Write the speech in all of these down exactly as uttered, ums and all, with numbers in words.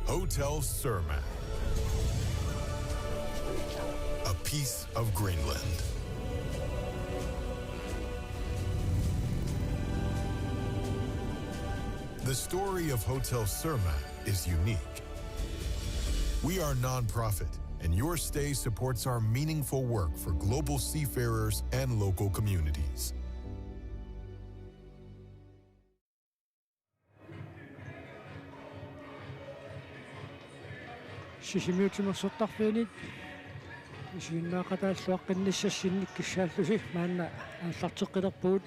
Hotel Surma. A piece of Greenland. The story of Hotel Surma is unique. We are non-profit, and your stay supports our meaningful work for global seafarers and local communities. Sisimiut timersortarfianit isiginnaaqataalluaqqinnissassinnik kissaallusi maanna aallarteqqilerpugut.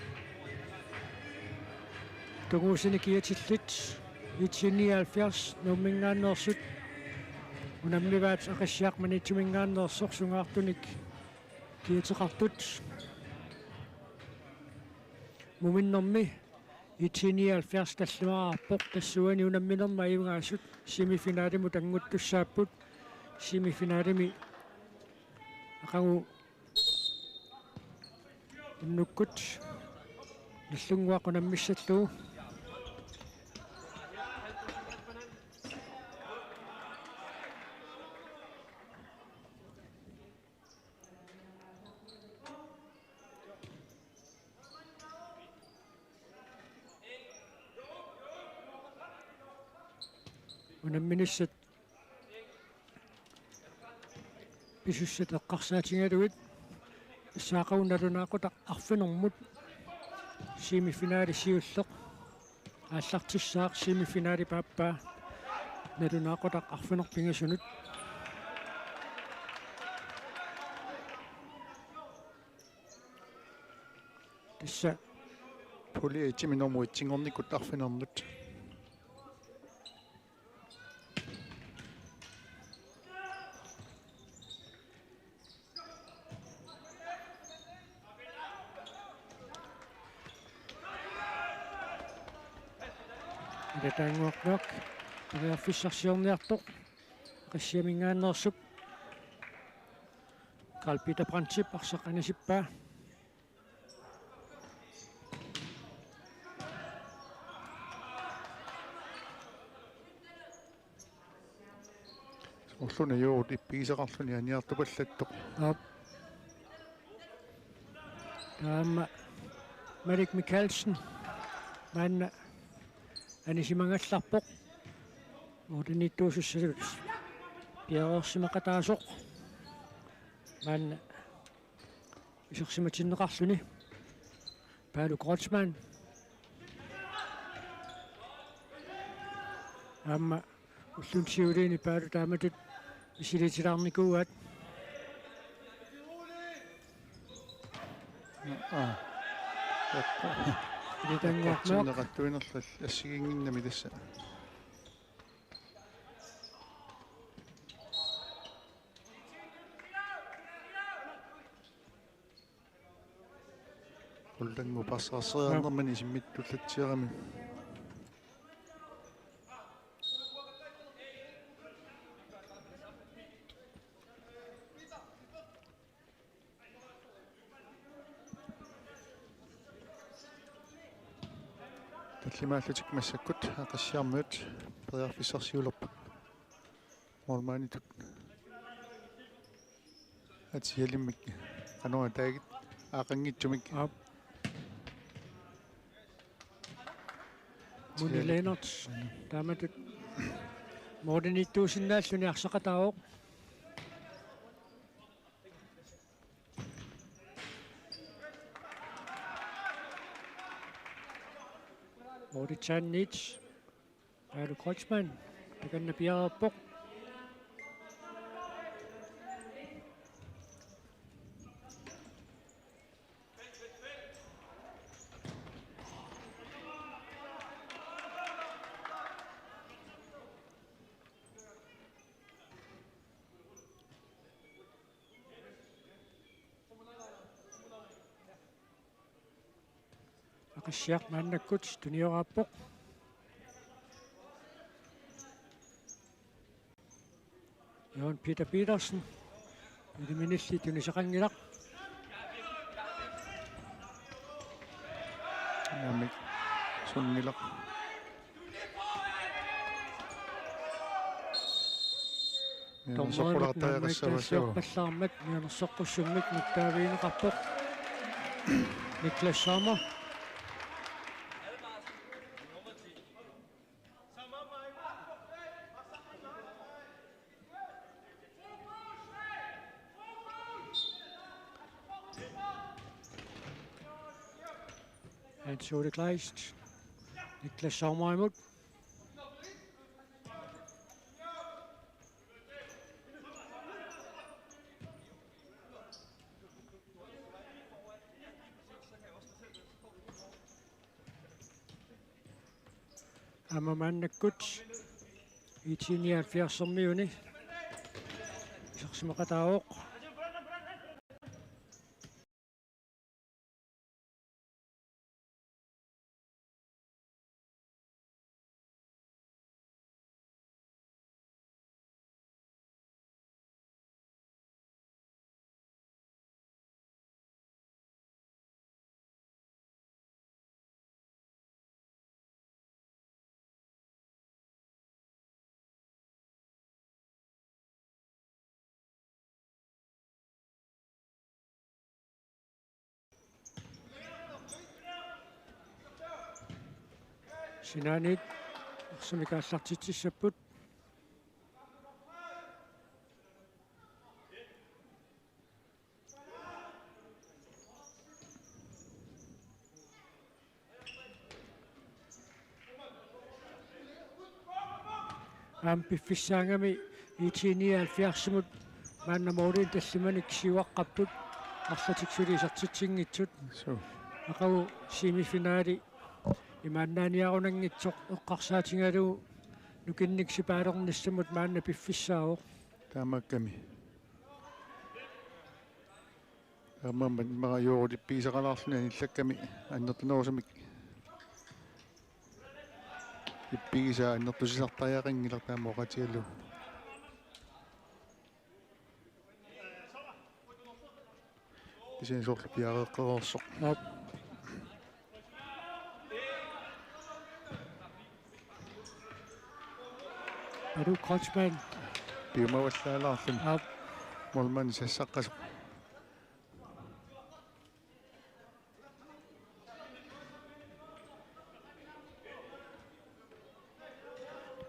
Tunguusinik kiatillit I T nioghalvfjerds Nuumminngaanneersut unammivaat Aqissiaq Maniitsuminngaanneersoq, sungaartunik kiateqartut. Muminnermi I T nioghalvfjerds tallimaarpoq, tassuuna unamminermi ajugaasut semifinalimut anguttussaapput. Semifinalimi aqagu unnukkut Nagdlunguaq unammissallugu. Unamminissat pisussat eqqarsaatigalugit. Tassa aqagu nalunaaqutaq arfinermut semifinali siulleq aallartissaaq, semifinali paappaa nalunaaqutaq arfineq-pingasunut. Tassa pulje et-imi nummer et-inngornikkut arfinernut. Ilataannguaq Mørch periarfissarsiorniartoq Aqissiaminngaanneersup. Karl Peter Brandtip arsaq anisippaa. Ulluni juut ippigisaqarluni aniartupallattoq. Aap. Taama Malik Mikaelsen maanna anisimagallarpoq. Uutiniittuusussatut piareersimaqataasoq maanna isersimatinneqarluni. Palu Kreutzmann. Aamma ulluni siuliini Palu taamatut misiliitilaarnikuuaat. Aa. Ilataannguaq Mørch. Qatsinneqartuinerlu assigiinnginnami tassa. Ullannguup arsaarsiornermini isimmittullatsiarami. Tallimaallutik massakkut Aqissiarmiut periarfissarsiulerput. Målmanditut atsialimmik qanoq ataagit aaqanngitsumik. Aap. Muni Lennert taamatut målimiittuusinnaalluni arsaqataavoq. Målitsaanniit Palu Kreutzmann takanna piareerpoq. Aqissiaq maannakkut tuniorarpoq. Jørgen Peter Petersen. Iliminilli tunisaqanngilaq. Aamma sunngilaq. Dommerimut naammagittaalliorpallaarmat mianersoqqussummik nittaavigineqarpoq. Niklas Sommer. Hans Ole Kleist. Niklas Sommerimut. Aamma maannakkut IT-nioghalvfjerdsermiuni isersimaqataavoq. Sinaaniit arsamik aallartitsissapput. Aamma piffissaagami IT-nioghalvfjerdsimut maanna målinik tallimanik siuaqqapput, arlatik suli isertitsinngitsut. Suu. Aqagu semifinali imaannaaniarunanngitsoq eqqarsaatigalugu nukinnik sipaalernissamut maanna piffissaavoq. Taamaakkami. Taamaammat immaqa juullippigisaqalaarluni anillakkami annertunerusumik ippigisaa annertusisartariaqanngilaq taama oqaatigalugu. Kisianni soorlu piareeqqareersoq. Aap. Alu Kreutzmann. Piumavallaalaarluni. Aap. Målmandi sassaqqasoq.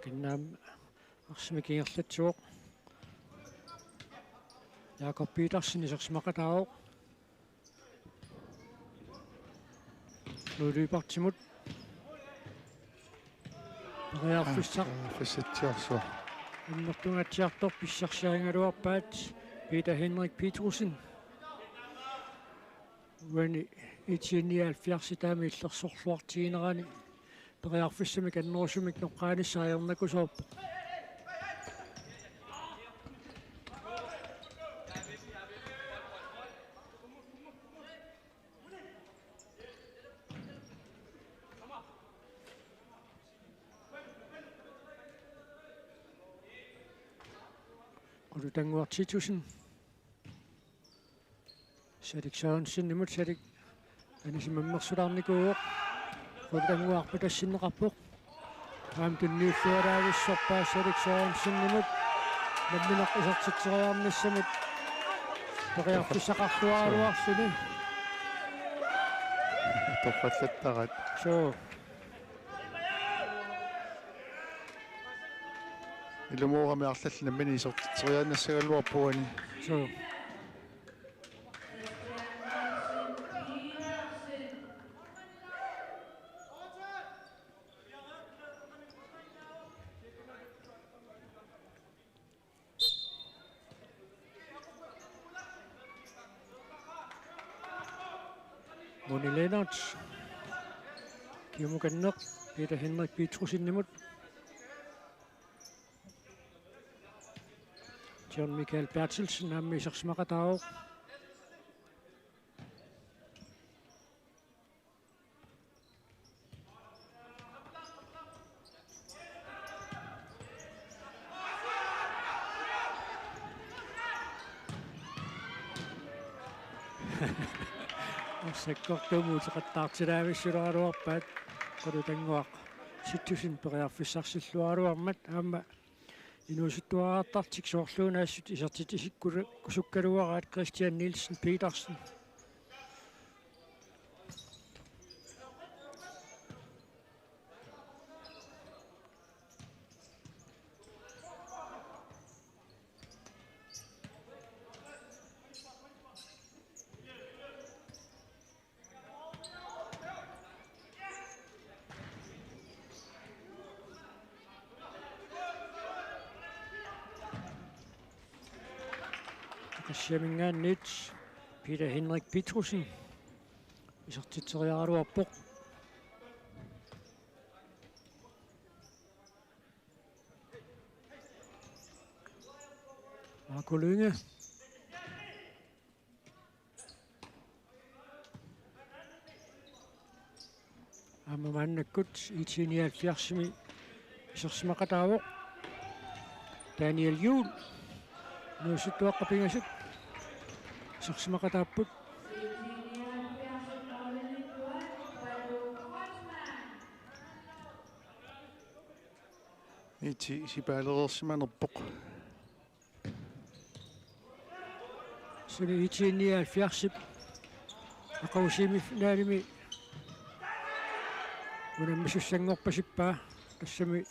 Kinnaam arsamik ingerlatsivoq. Jakob Petersen isersimaqataavoq. Knud Lyberthimut. Periarfissaq. Aa, pissatsiarsuaq. Annertungaatsiartoq pissarsiarigaluarpaat Peter Henrik Petrussenip. Uani IT-nioghalvfjerdsip taama illersorluartiginerani periarfissamik annerusumik noqqaanissaq ajornakusoorpoq. Qulutannguaq Titussen. Salik Sørensenimut, Salik anisimammersulaarnikuuvoq. Qulutannguaq patassinneqarpoq. Aamma tunniulluaraavissorpaa Salik Sørensenimut. Nammineq isertitseriarnissamut periarfissaqarluaraluarluni. Torrallattaraat. Suu. Ilumoorami arlallit nammineq isertitseriarnissagaluarput uani. Suu. Moni Lennert. Kiumukanneq Peter Henrik Petrussenimut. John Michael Berthelsen aamma isersimaqataavoq. Arsakkortuumut uteqattaartilaavissulaaraluarpaat Qulutannguaq Titussen periarfissarsilluaraluarmat aamma Inuusuttuarartartik soorluuna assut isertitsisikkusukkaluaraat Christian Nielsen Petersen. Aqissiaminngaanniit Peter Henrik Petrussen isertitseriaraluarpoq. Marco Lynge. Aamma maannakkut IT nioghalvfjerdsimi isersimaqataavoq Daniel Juul. Inuusuttuaqqat pingasut isersimaqataapput. IT sipaalereersimanerpoq. Suli IT nioghalvfjerdsip aqagu semifinalimi unammisussanngorpasippaa, tassami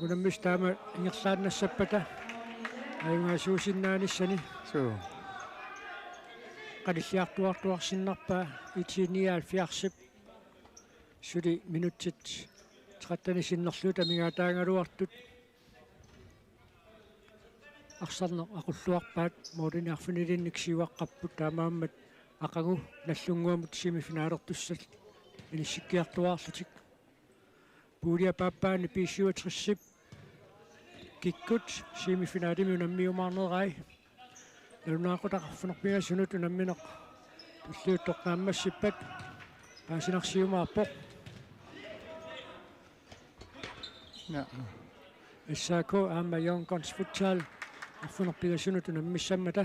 unammisut taama ingerlaannassappata ajugaasuusinnaanissani. Suu. Qanilliartuartuarsinnarpaa IT nioghalvfjerdsip suli minutsit tretten sinnerlugit amigaataagaluartut. Arsarneq aqulluarpaat, målinik arfinilinnik siuaqqapput, taamaammat aqagu Nagdlunguamut semifinalertussat inissikkiartuaarlutik. Puljep aappaani B syvogtresip kikkut semifinalimi unammiumaarnerai. Nalunaaqutaq arfineq-pingasunut unammineq tulliuttoq naammassippat paasinarsiumaarpoq. Ja. S A K aamma Young Guns Futsal arfineq-pingasunut unammissammata.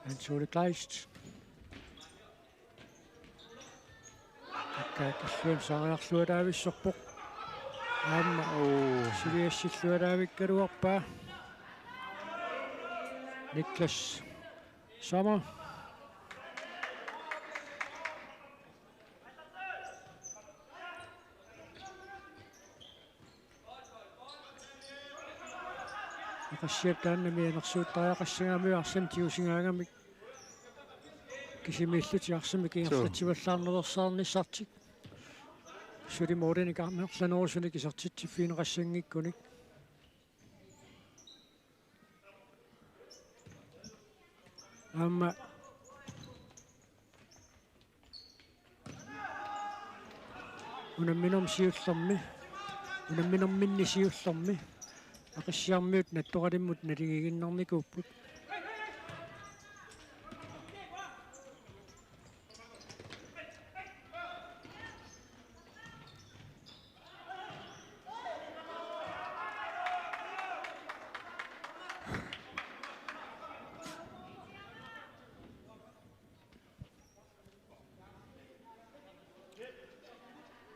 Hans Ole Kleist. Akka kalluun saariarluataavissorpoq. Aamma. Oo. Suliassilluataavikkaluarpaa. Niklas Sommer. Aqissiap taanna mianersuuttariaqassagaamiuk arsamik tigusigaagamik. Kisimiillutik arsamik ingerlatsivallaarnersaarnissartik. Suli målinik amerlanerusunik isertitsiffigineqassanngikkunik. Aamma unamminermi siullermi, unamminerminni siullermi Aqissiarmiut Nattoralimmut naligiinnarnikuupput.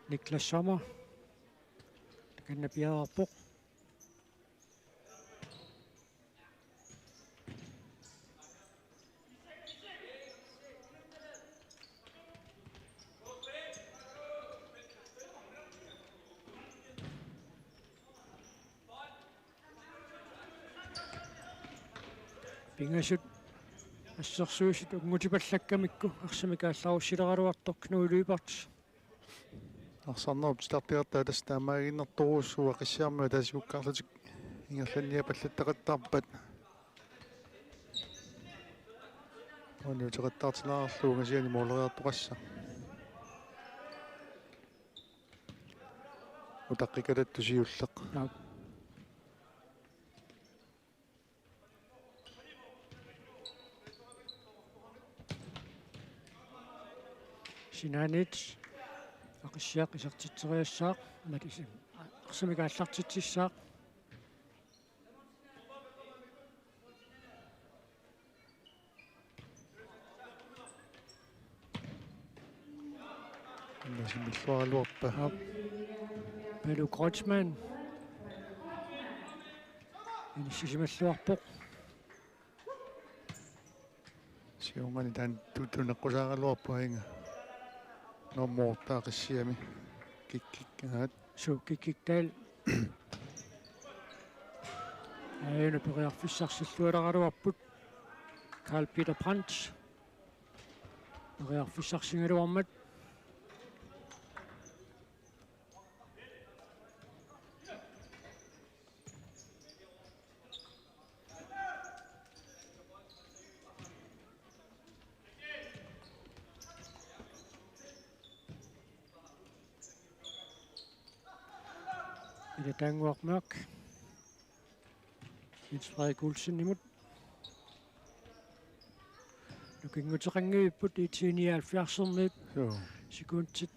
Niklas Sommer. Takanna piareerpoq. Pingasut assersuisut unngutipallakkamikku arsamik aallarussileraluartoq Knud Lyberth. Arsarnerup titartagartaa tassa taamaaginnartorujussuuvoq, Aqissiarmiut ataasigukkaarlutik ingerlanniapallattaqattaarpaat. Uani uteqattaartinneqarlugu angasiani måleriartoqassaaq. Utaqqikalattoq siulleq. Aap. Sinaaniit Aqissiaq isertitseriassaaq, Matisen. Arsamik aallartitsissaaq. Timilluaraluarpa. Aap. Palu Kreutzmann. Inissisimalluarpoq. Siornani taanna tu-, tuneqqusaaraluarpoq aajuna. Normu otteogtresiami. Kikkik, aat. Suu, Kikkik Dahl. Aajuna periarfissarsillualeraluarput. Karl Peter Brandt. Periarfissarsigaluarmat. Ila Tannguaq Mørch. Jens Frederik Olsenimut. Nukinguteqanngivipput IT nioghalvfjerdsermiut. Joo. Sekundit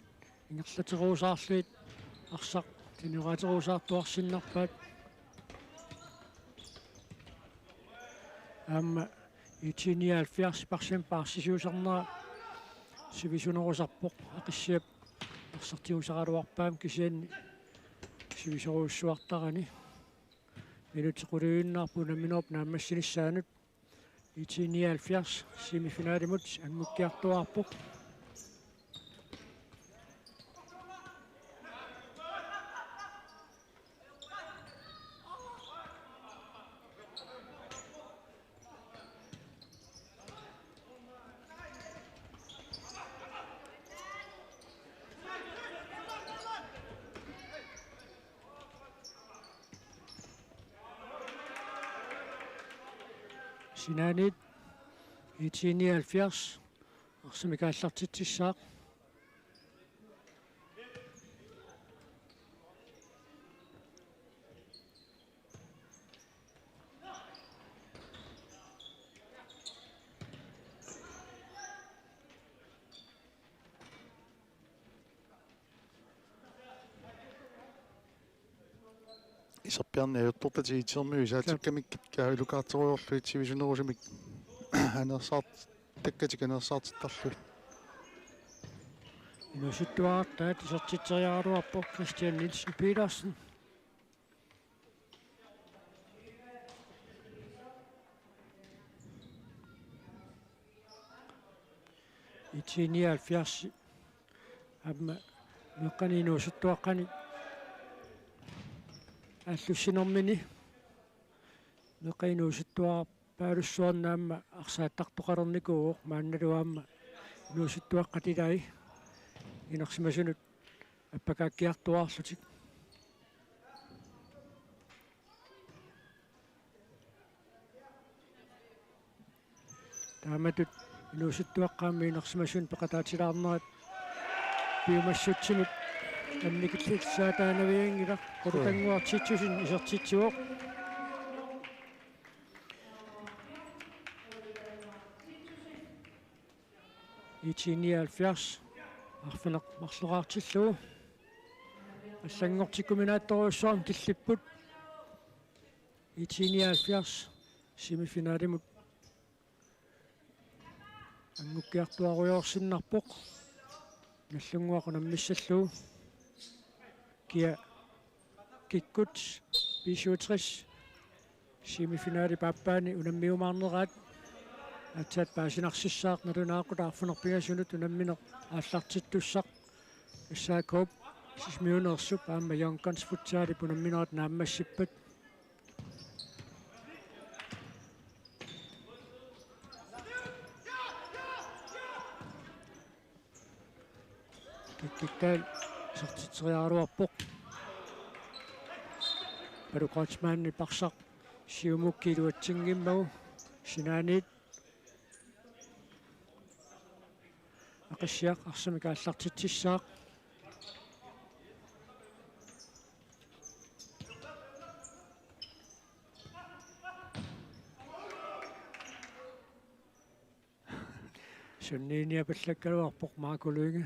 ingerlaterusaarlugit arsaq tunioraaterusaartuarsinnarpaat. Aamma IT nioghalvfjerds paarsim-, paarsisiusarnera sivisunerusarpoq, Aqissiap arsaq tigusaraluarpaammat kisianni sivisorujussuartarani. Minutsit quliinnarput unamminerup naammassinissaanut. IT nioghalvfjerds semifinalimut angukkiartuaarpoq. Sinaaniit IT nioghalvfjerds arsamik aallartitsissaaq. Iserpiarneq ajortortatik IT-ermiut isaatsikkamikkit kaavilukaartorujoorlugit sivisunerusumik aneersaartakkatik aneersaartittarlugit. Inuusuttuartaat isertitseriaraluarpoq Christian Nielsen Petersen. IT nioghalvfjerds aamma meeqqani inuusuttuaqqani aallussinermini meeqqat inuusuttuarpaalussuarnik aamma arsaattartoqalernikuuvoq, maannalu aamma inuusuttuaqqat ilai inersimasunut appakaakkiartuaarlutik. Taamatut inuusuttuaqqat aamma inersimasunut peqataatilaarnerat piumassutsimut annikillissaataanavianngilaq. Qulutannguaq Titussen isertitsivoq. IT nioghalvfjerds arfineq marloraartillugu. Allanngortikkuminaattorujussuarmik killipput. IT nioghalvfjerds semifinalimut angukkiartuarujoorsinnarpoq. Nagdlunguaq unammissallugu. Kia kikkut B syvogtres semifinalip aappaani unammiumaarneraat aatsaat paasinarsissaaq nalunaaqutaq arfineq-pingasunut unammineq aallartittussaq. S A K-p Sisimiuneersup aamma Young Guns Futsalip unamminerat naammassippat. Kikkik Dahl isertitseriaraluarpoq. Palu Kreutzmannip arsaq siumukki iluatsinngimmagu. Sinaaniit Aqissiaq arsamik aallartitsissaaq. Sunniiniapallakkaluarpoq Marco Lynge.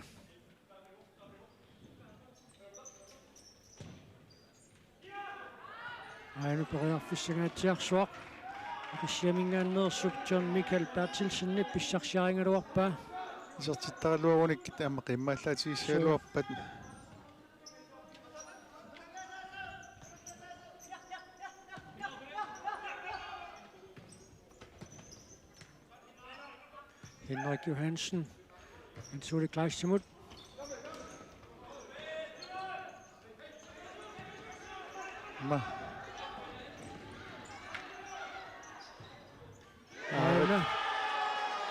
Aajuna periarfissanngaatsiarsuaq. Aqissiaminngaanneersup John Michael Berthelsenip pissarsiarigaluarpaa. Isertittaraluarunikkit aamma qiimmaallaatigissagaluarpat. Henrik Johansen. Hans Ole Kleistimut. Ma. Aana.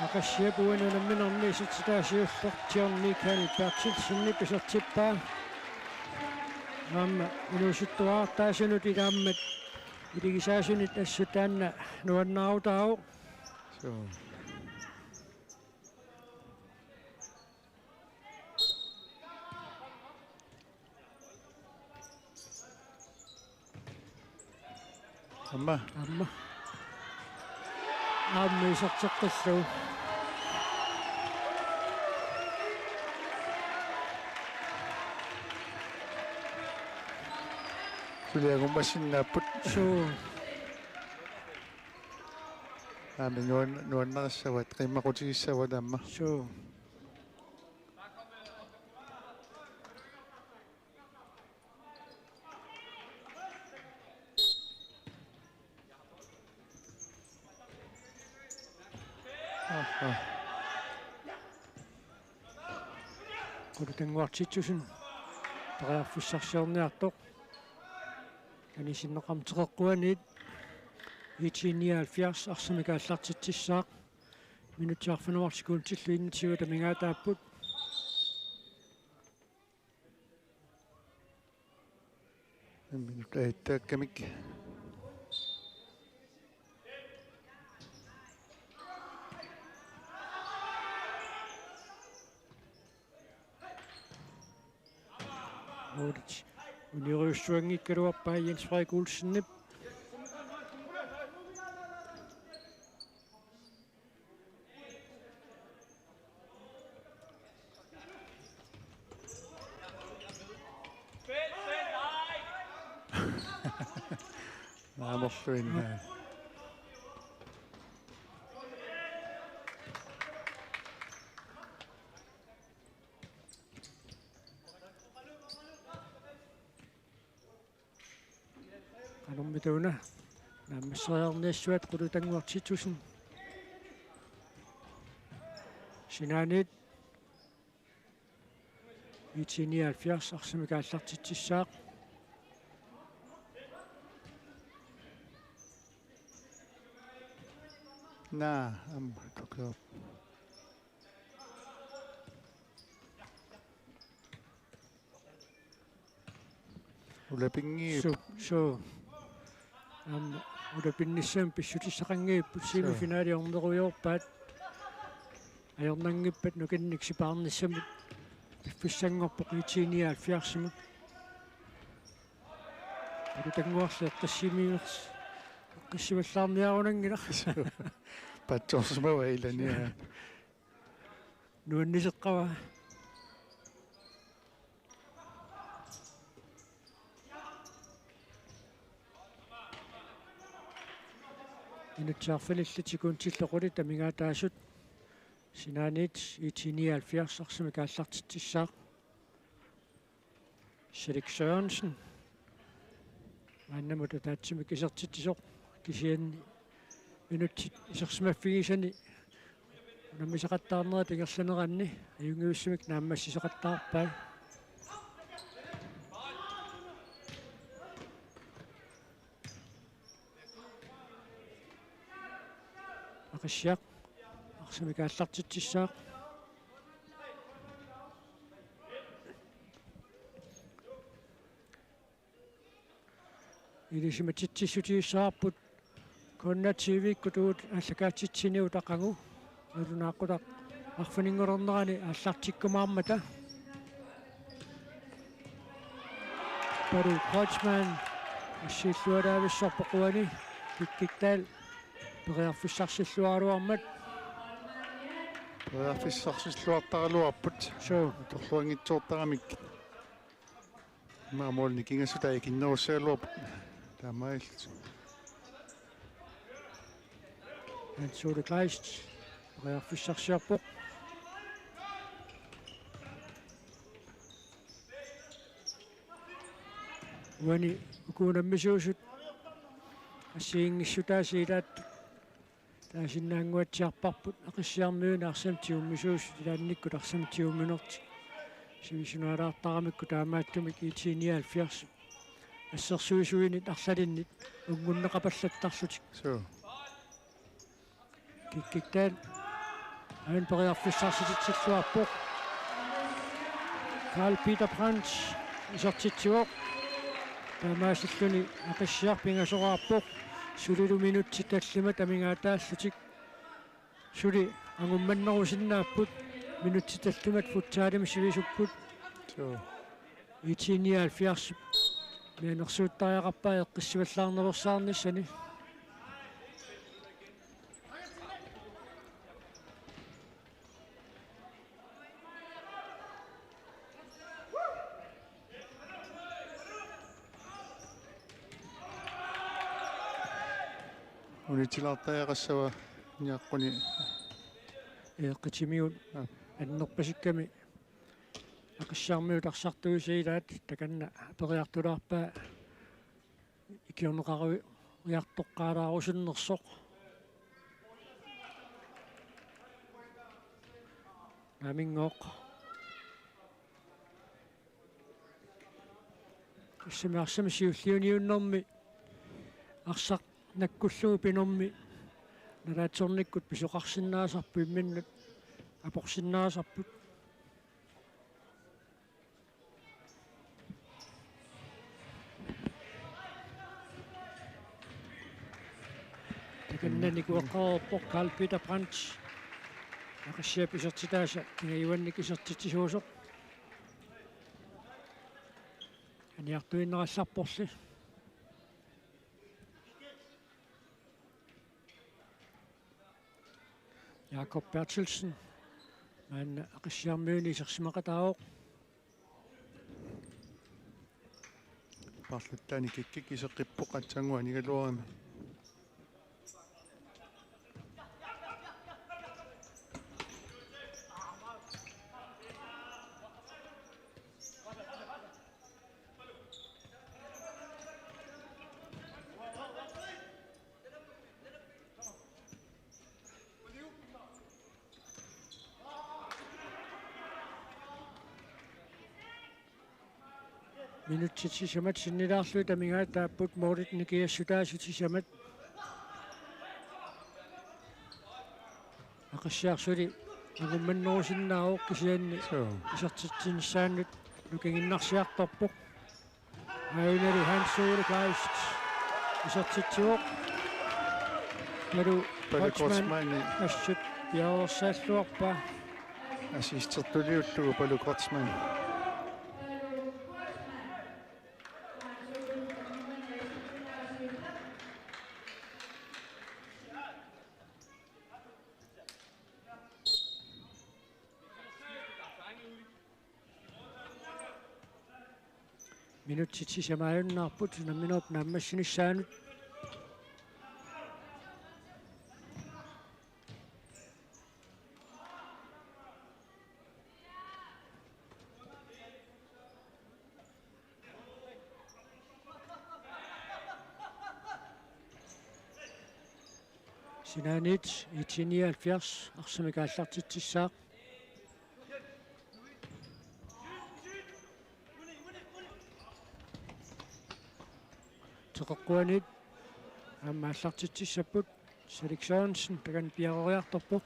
Aqassiap uani unamminerni isertitaa siulleq John Michael Berthelsenip isertippaa. Aamma inuusuttuartaasunut ilaammat iligisaasunit assut taanna nuannaarutaavoq. Suu. Aamma. Aamma. Aamma iserteqqillugu. Suli angummassinnaapput. Suu. Aamma nuan-, nuannarissavat, qiimmaqutigissavaat aamma. Suu. Aha. Qulutannguaq Titussen periarfissarsiorniartoq. Anisinneqarmat teqeqquaniit I T nioghalvfjerds arsamik aallartitsissaaq. Minutsit arfineq-marluk sekuntillu enogtyve amigaataapput. Minut aatsaat taakkamik. Målit uniorujussuanngikkaluarpaa Jens Frederik Olsenip. Naamorluinnaq. Qanormita una naammasseriarniassavat Qulutannguaq Titussen. Sinaaniit I T nioghalvfjerds arsamik aallartitsissaaq. Naa, aamma, tukiup. Ulapinngi-. Suu, suu. Aamma ulapinnissamut pissutissaqanngipput, semifinali ornerujoorpaat. Ajornanngippat nukinnik sipaarnissamut piffissanngorpoq I T nioghalvfjerdsimut. Qulutannguarli eqqissimi-, eqqissivallaarniarunanngilaq. Paatsoorsimavaa ilani. Nuanniseqqavaa. Minutsit arfinillit sekuntillu qulit amigaataasut. Sinaaniit I T nioghalvfjerds arsamik aallartitsissaaq. Salik Sørensen. Maannamut ataatsimik isertitsisoq, kisianni minutsit isersimaffigisani unammisaqattaarnerat ingerlaneranni ajunngivissumik naammassisaqattaarpai. Aqassiaq arsamik aallartitsissaaq. Ilisimatitsissutigissavarput K N R T V-kkut uagut aallakaatitsinigut aqagu. Nalunaaqutaq arfininngornerani aallartikkumaarmata. Palu Kreutzmann assiillualaavissorpoq uani, Kikkiktaal periarfissarsilluaraluarmat. Periarfissarsilluartaraluarput. Suu. Atorluanngitsoortaramik. Aamma måli nikingassutaat ikinnerussagaluarput. Taamaalillutik. Hans Ole Kleist periarfissarsiorpoq. Uani uku unammisuusut assigiinngissutaasa ilaat taasinnaannguatsiarparput, Aqissiarmiuni arsamik tigummisuusut ilaannikkut arsamik tigumminertik. Sivisunaalaartaramikku taamaattumik IT nioghalvfjerds assersuisuinit arlalinnit unngunneqapallattarlutik. Suu. Kikkik taanna aana periarfissarsititsilluarpoq. Karl Peter Brandt isertitsivoq. Taamaasilluni Aqissiaq pingasoraarpoq. Sulilu minutsit tallimat amigaataallutik. Suli angummannerusinnaapput minutsit tallimat futsalimi sivisupput. Suu. IT nioghalvfjerds mianersuuttariaqarpaa eqqissivallaarnerussaarnissani. Unitsilaartariaqassava niaqquni. Eqqissimigut. Aa. Annerpasikkami Aqissiarmiut arsartuisa ilaat takanna aperiartulaarpaa ikiorneqaruiartoqqaalaarusunnersoq. Naaminngooq. Tassami arsaq siulliuniunnermi arsaq nakkullugu pinermi nalaatsornikkut pisoqarsinnaasarput imminnut aporsinnaasarput. Takanna nikueqqareerpoq Karl Peter Brandt. Aqissiap isertitaasa pingajuannik isertitsisuusoq. Aniartuinnarallarporli. Jakob Berthelsen. Maanna Aqissiarmiuni isersimaqataavoq. Paarlattaani Kikkik iseqqippoq aatsaannguaq anigaluarami. Minutsit sisamat sinnilaarlugit amigaataapput, målit nikiassutaasut sisamat. Aqissiaq suli angummannerusinnaavoq kisianni. Suu. Isertitsinissaannut nukinginnarsiartorpoq. Aajunali Hans Ole Kleist isertitsivoq. Palu Palu Kreutzmann. Kreutzmann. Assut piareersaalluarpaa. Assigistertuliullugu Palu Kreutzmann. Minutsit sisamat ajunnaarput unamminerup naammassinissaanut. Sinaaniit IT nioghalvfjerds arsamik aallartitsissaaq. Teqeqquaniit aamma aallartitsissapput, Salik Sørensen takanna piareeriartorpoq.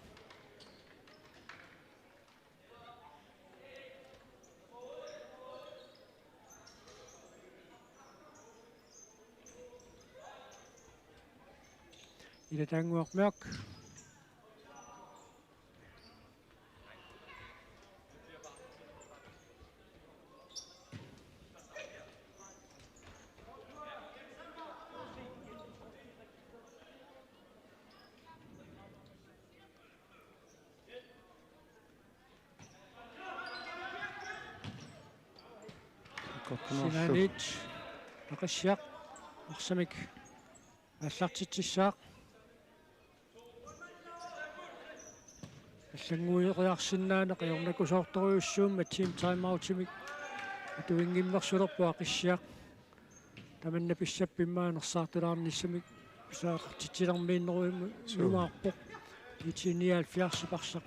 Ilataannguaq Mørch. Sinaaniit Aqissiaq arsamik aallartitsissaaq. Allanngueriarsinnaaneq ajornakusoortorujussuummat team timeoutimik atuinngimmersulerpoq Aqissiaq. tamanna pissappat immaqa nersaartulaarnissamik pisariaqartitsilermiinnerujumaarpoq. I T nioghalvfjerds Arsaq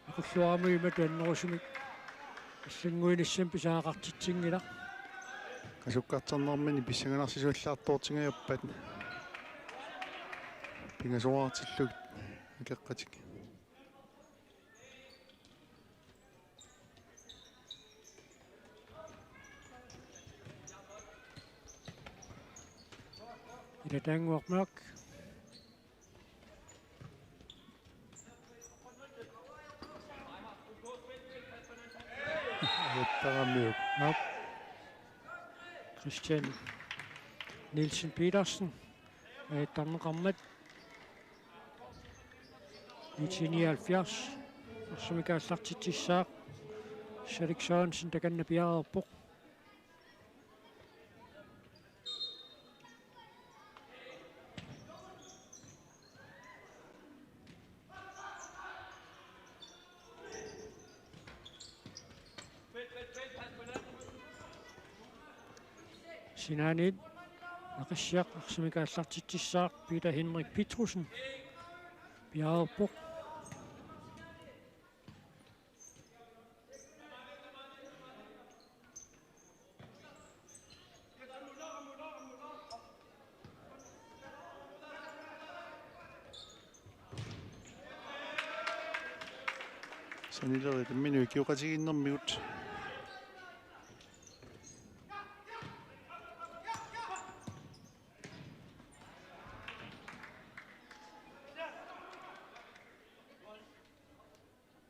aqulluaramik imatut annerusumik allannguinissamik pisariaqartitsinngilaq. Qasukkarternermini pissanganarsisoq allaartoortingajappat pingasoraartillugit akeqqatik. Ilataannguaq Mørch. Ajattaramiuk. Aap. Christian Nielsen Petersen. Ajattarneqarmat. I T nioghalvfjerds. Arsamik aallartitsissaaq. Salik Sørensen takanna piareerpoq. Sinaaniit Aqissiaq arsamik aallartitsissaaq, Peter Henrik Petrussen piareerpoq. Sanilerit imminut ikioqatigiinnermigut.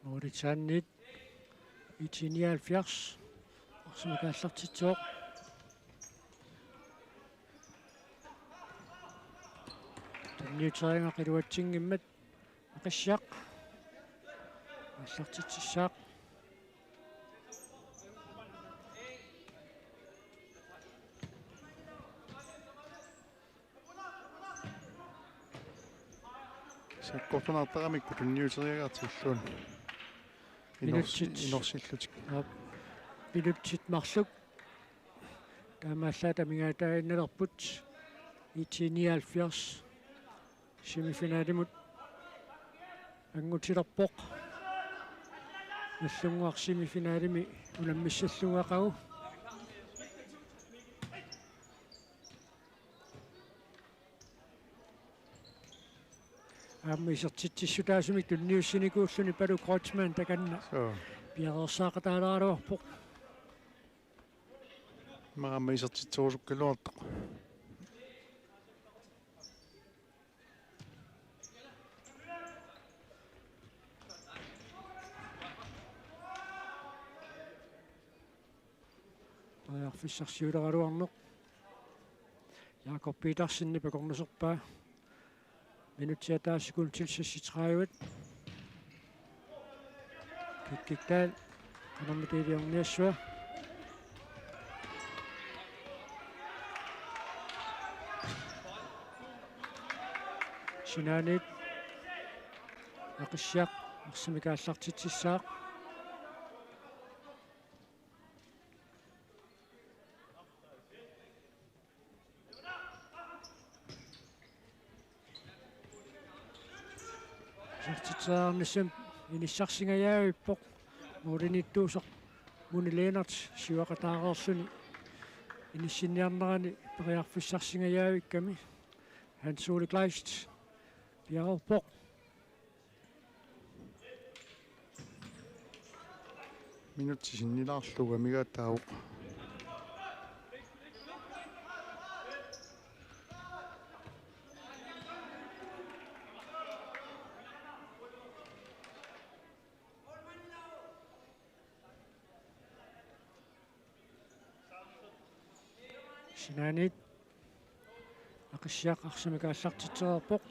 Nuulitsaanniit I T nioghalvfjerds. Arsamik aallartitsivoq. Tunniuteriarlugit iluatsinngimmat Aqissiaq aallartitsissaaq. Sakkortunaartaramikku tunniuteriagartilluun. Inors-, minutsit. Inorsillutik. Aap. Minutsit marluk. Taamaallaat amigaataaginnalerput. I T nioghalvfjerds semifinalimut angutilerpoq. Nallunnguaq semifinalimi unammissallugaqagu. Aamma isertitsissutaasumik tunniussinikuulluni Palu Kreutzmann takanna. Suu. Piareersaaqataaleraluarpoq. Maama isertitserusukkaluartoq. Periarfissarsiuleraluarneq. Jakob Petersenip akornuserpaa. Minutsit ataaseq sekundit seksogtredive. Kikkik Dahl. Qanormita iliorniassava. Sinaaniit Aqissiaq arsamik aallartitsissaaq. Isertitseriarnissamut inissarsingajaavippoq. Målimiittuusoq Muni Lennert siuaqataareerluni inissinniarnerani periarfissarsingajavikkami. Hans Ole Kleist piareerpoq. Minutsit sinnilaarlugu amigaataavoq. Sinaaniit Aqissiaq arsamik aallartitsereerpoq.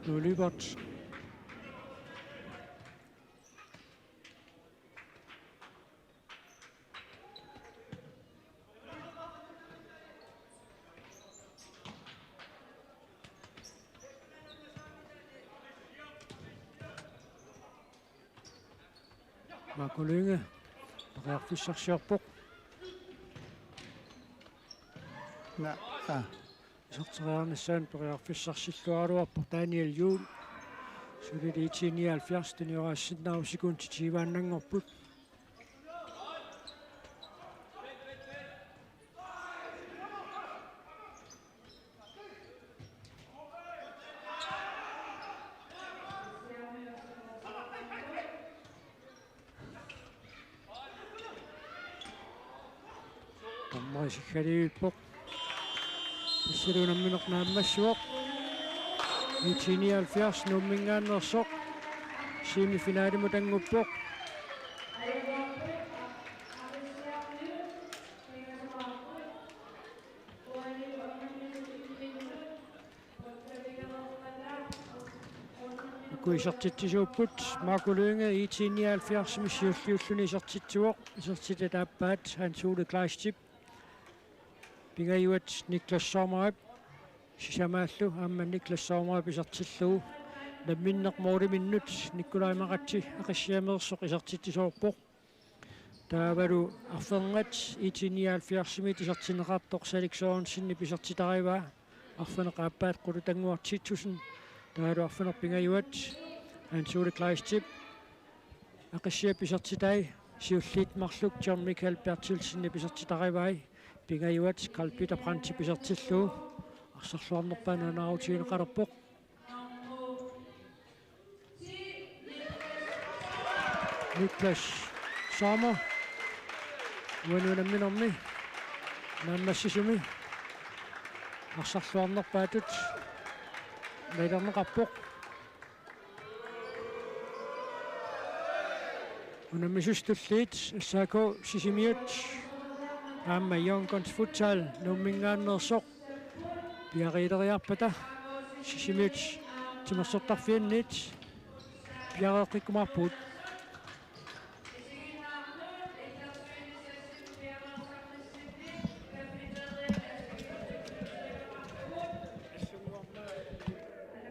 Nuulibert. Marco Lynge periarfissarsiorpoq. Iserteriarnissaanut periarfissarsilluaraluarpoq Daniel Juul. Suli I T nioghalvfjerds tunioraasinnaasoq sekundit tyveannanngorput. Dommeri siggaliivippoq. Tassalu unammineq naammassivoq. I T nioghalvfjerds Nuumminngaanneersoq semifinalimut annguppoq. Uku isertitsisuupput. Marco Lynge I T nioghalvfjerdsimi siulliulluni isertitsivoq. Isertitat aappaat Hans Ole Kleistip. Pingajuat Niklas Sommerip sisamaallu aamma Niklas Sommerip isertillugu. Namminneq måliminnut Nikolaj Maratse Aqissiameersoq isertitsisoorpoq. Taavalu arfernat I T nioghalvfjerdsimiit isertinneqartoq Salik Sørensenip isertitarivaa. Arfineq aappaat Qulutannguaq Titussen. Taavalu arfineq-pingajuat Hans Ole Kleistip Aqissiap isertitai, siulliit marluk John Michael Berthelsenip isertitarivai. Pingajuat Carl Peter Brandtip isertillugu. Arsarluarnerpaanut anaarutigineqalerpoq. Niklas Sommer uani unamminermi naammassisumi arsarluarnerpaatut malilerneqarpoq. Unammisut tulliit S A K Sisimiut aamma Young Guns Futsal Nuumminngaanneersoq piareeriarpata Sisimiut timersortarfianniit piareeqqikkumaarpugut.